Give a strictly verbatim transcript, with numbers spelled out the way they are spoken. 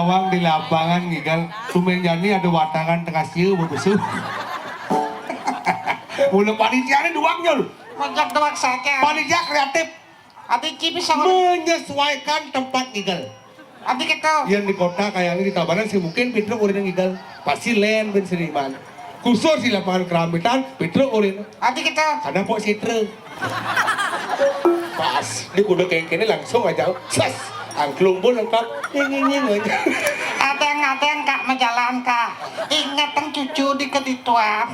Bang di lapangan ngigel, tumbén jani ada watangan tengah siu bebesuh. Mula panitiané duang, Jul. Ngajak duang saja. Panitia kreatif Adi ci bisa. Menyesuaikan tempat ngigel. Adi gitu. Yang di kota kayaknya di Tabanan sih mungkin Pitruk urin ngigel. Pasti lain bén seniman. Khusus di lapangan Kerambitan, Pitruk urin. Adi gitu. Ada Pok Sitra. Pas, di kuda kengkene langsung aja. Ses, angklung pun lengkap. Nying, nying, nying aja. Adeng-adeng, Kak, majalan, Kak. Inget cucu di kedituan.